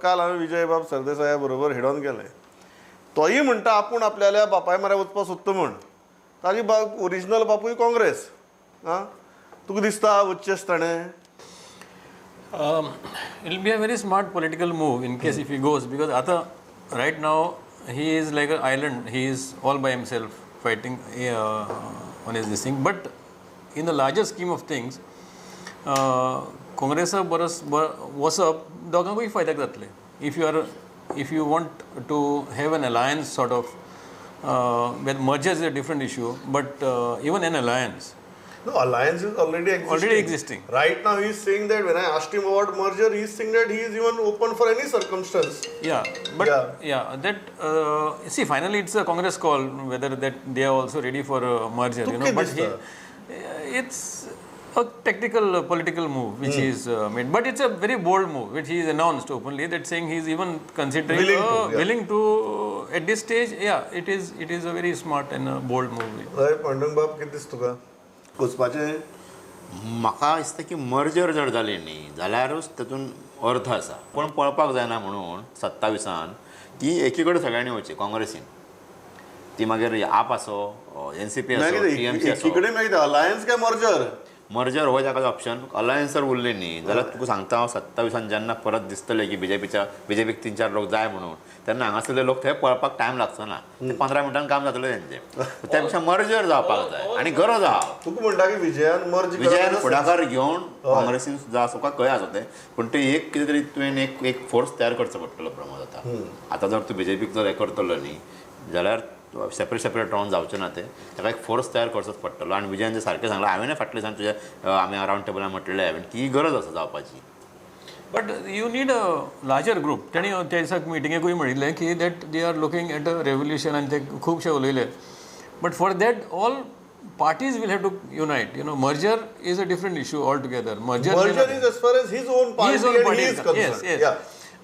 काल हांवें विजयबाब सरदेसाया बरोबर हेडॉन केलें, तोय म्हणटा आपूण आपल्याल्या बापाय म्हऱ्या वचपाक सोदता म्हण. ताजी ओरिजिनल बापूय काँग्रेस. आं, तुका दिसता वचचेंच ताणें? It will be a very smart political move in case if he goes, because आता right now he is like an island, he is all by himself fighting on his this thing. But in the larger scheme of things, काँग्रेसा बरस वचप दोगांकूय फायद्याक जातलें. If you want to have an alliance sort of, merger is a different issue, but even an alliance. No, alliance is already existing. Already existing. Right now he is saying that when I asked him about merger, he is saying that he is even open for any circumstance. Yeah, but yeah, that see, finally it's a Congress call whether that they are also ready for a merger, you know. But he, it's a tactical political move which is made, but it's a very bold move which he is announced openly, that saying he is even considering willing to at this stage. Yeah, it is a very smart and a bold move. Right, Pandurang बाब कितें दिसता तुका वचपाचें? म्हाका दिसता की merger जर जाली न्ही जाल्यारूच तातूंत अर्थ आसा. पूण पळपाक जायना म्हणून 27 ती एकी कडेन सगळ्यांनी वचची काँग्रेसीन, ती मागीर आप आसो, एनसीपी आसो, टीएमसी आसो, एकीकडेन मागीर अलायन्स काय मर्जर? मर्जर हो ताका ऑप्शन. अलायन्स जर उरली न्ही जाल्यार तुका सांगता हांव 27 जेन्ना परत दिसतलें की बीजेपीक 3-4 लोक जाय म्हणून, तेन्ना हांगासरले लोक थंय पळपाक टायम लागचो ना, ते 15 मिनटान काम जातलें तेंचें. त्या पेक्षा मर्जर जावपाक जाय आनी गरज आहा. तुका म्हणटा की विजयान मर्ज, विजयान फुडाकार घेवन काँग्रेसीन सुद्दां आसूं काय खंय आसूं तें, पूण तें एक कितें तरी तुवें एक फोर्स तयार करचो पडटलो प्रमोद. आतां आतां जर तूं बीजेपीक जर हें करतलो न्ही जाल्यार सेपरेट सेपरेट रावन जावचें ना तें, ताका एक फोर्स तयार करचोच पडटलो. आनी विजयान जें सारकें सांगलां, हांवें फाटल्या दिसान तुज्या आमी रावंड टेबलार म्हटलें हांवें की ही गरज आसा जावपाची. But you need a larger group. तांणी त्या दिसाक मिटिंगेकूय म्हणिल्लें की that they are looking at a revolution, आनी ते खुबशे उलयले. But for that all parties will have to unite. You know, merger is a different issue altogether. Merger is as far as his own party, and he is concerned. Yes, yes. Yeah.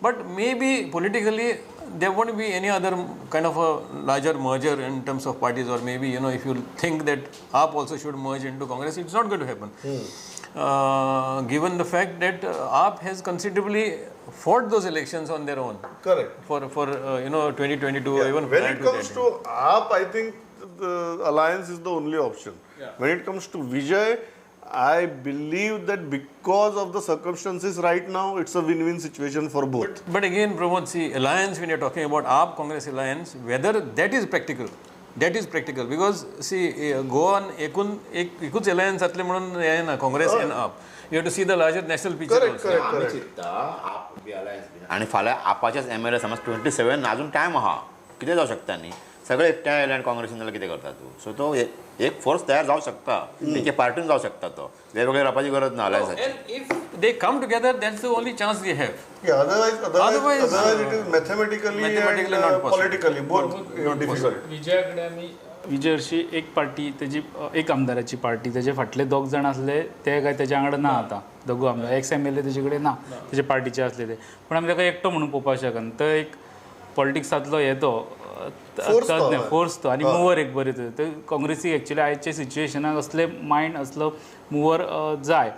But maybe politically there won't be any other kind of a larger merger in terms of parties, or maybe, you know, if you think that AAP also should merge into Congress, it's not going to happen. Given the fact that AAP has considerably fought those elections on their own. Correct. For you know, 2022, yeah. Even when it comes to AAP, I think the alliance is the only option. Yeah. When it comes to Vijay, I believe that because of the circumstances right now, it's a win-win situation for both. But again, Pramod, see, alliance, when you're talking about AAP Congress alliance, whether that is practical, that is practical. Because, see, Goa ekuch alliance जातले म्हणून हें ना, Congress and AAP. You have to see the larger national picture. Correct, also. Correct, correct. AAP B alliance आनी फाल्यां आपाचेच M L A समज 27 अजून time आहा, कितें जावं शकता न्ही, सगळे एकठांय आयले आनी काँग्रेसीन जाल्यार कितें करता तूं? सो तो एक फोर्स तयार जावं शकता, एके पार्टीन जावं शकता, तो वेगवेगळे रावपाची गरज ना अलायन्साची. If they come together, that's the only chance they have. Yeah, otherwise it is mathematically and not possible. Politically both difficult. विजयाकडे आमी विजय हरशी एक पार्टी तेजी एक आमदाराची पार्टी, तेजे फाटले दोग जाण आसले ते काय तेज्या वांगडा ना, आतां दोगूय आमदार एक्स एम एल ए तेजे कडेन ना, तेजे पार्टीचे आसले ते, पूण आमी ताका एकटो म्हणून पळोवपाक शकना. तो एक पॉलिटिक्सांतलो हे तो फोर्स तो आनी मुवर एक बरे तर काँग्रेसीक एक्चुअली आयच्या सिच्युएशनाक असले मायंड असलो मुवर जाय.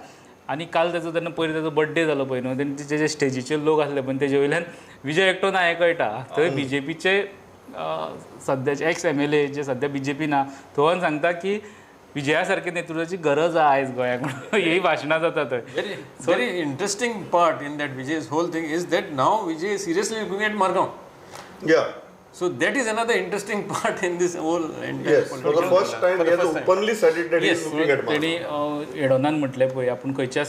आनी काल तेजो तेन्ना पयर तेजो बड्डे जालो पळय न्हू, तेन्ना तेजे स्टेजीचेर लोक आसले पण तेजे वयल्यान विजय एकटो ना हें कळटा. थंय बीजेपीचे सद्याचे एक्स एम एल ए जे सद्या बीजेपी ना थंय सांगता की विजया सारखे नेतृत्वाची गरज आहा आयज गोंयाक म्हणून ही भाशणां जाता थंय. Very very interesting part in that Vijay's whole thing is that now Vijay seriously looking at Margao. Yeah. So that is another interesting part in this whole entire. Yes, for the first time he has openly said it that he is looking at Margao. तेणी एडोनान म्हटलें पळय आपूण खंयच्या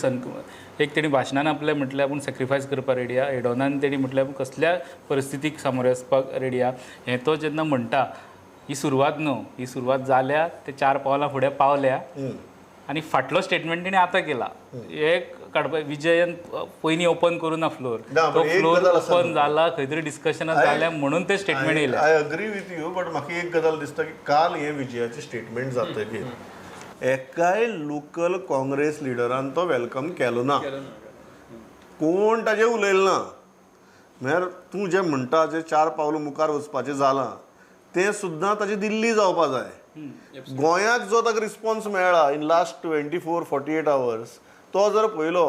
एक तेणी भाशणान आपलें म्हटलें आपूण सॅक्रिफायस करपाक रेडी आहा, एडोनान तेणी म्हटलें आपूण कसल्या परिस्थितीक सामोरे वचपाक रेडी आहा. हें तो जेन्ना म्हणटा ही सुरवात न्हू, ही सुरवात जाल्या, ते 4 पावलां फुडें पावल्या आनी फाटलो स्टेटमेंट तेणी आतां केला. हे काडपा विजयन पयलीं ओपन करूं ना फ्लोर, तो फ्लोर ओपन जाला, खंय तरी डिस्कशनां जाल्या म्हणून ते स्टेटमेंट येयलें. I agree with you, but म्हाका एक गजाल दिसता की काल हें विजयाचें स्टेटमेंट जातकीर एकाय लोकल काँग्रेस लिडरान तो welcome केलो ना, कोण ताजेर उलयलो ना. म्हळ्यार तूं जें म्हणटा जें 4 पावलां मुखार वचपाचें जालां तें सुद्दां ताजें दिल्ली जावपा जाय. गोंयाक जो ताका रिस्पॉन्स मेळ्ळा इन लास्ट 24-48 आवर्स तो जर पळयलो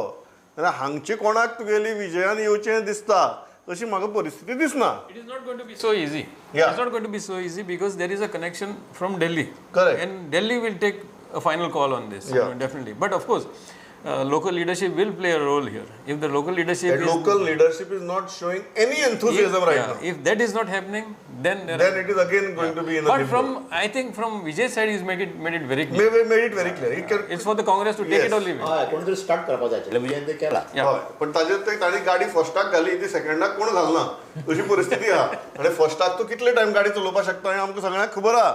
जाल्यार हांगचे कोणाक तुगेली विजयान येवचें दिसता अशी म्हाका परिस्थिती दिसना. It is not going to be so easy. It's not going to be so easy because there is a connection from Delhi. Correct. And Delhi will take a final call on this. You know, definitely. But of course, local leadership will play a role here. If the local leadership is... Local leadership is not showing any enthusiasm right now. If that is not happening, then... Then it is again going to be in a limbo. But from, I think from Vijay's side, he's made it very clear. Made it very clear. It's for the Congress to take it or leave it. कोण तरी start करपाक जाय. विजयन ते केला. पण ताजेर ते ताणी गाडी फर्स्टाक घाली ती सेकंडाक कोण घालना अशी परिस्थिती आहा. आनी फर्स्टाक तूं कितले टायम गाडी चलोवपाक शकता हें आमकां सगळ्यांक खबर आहा.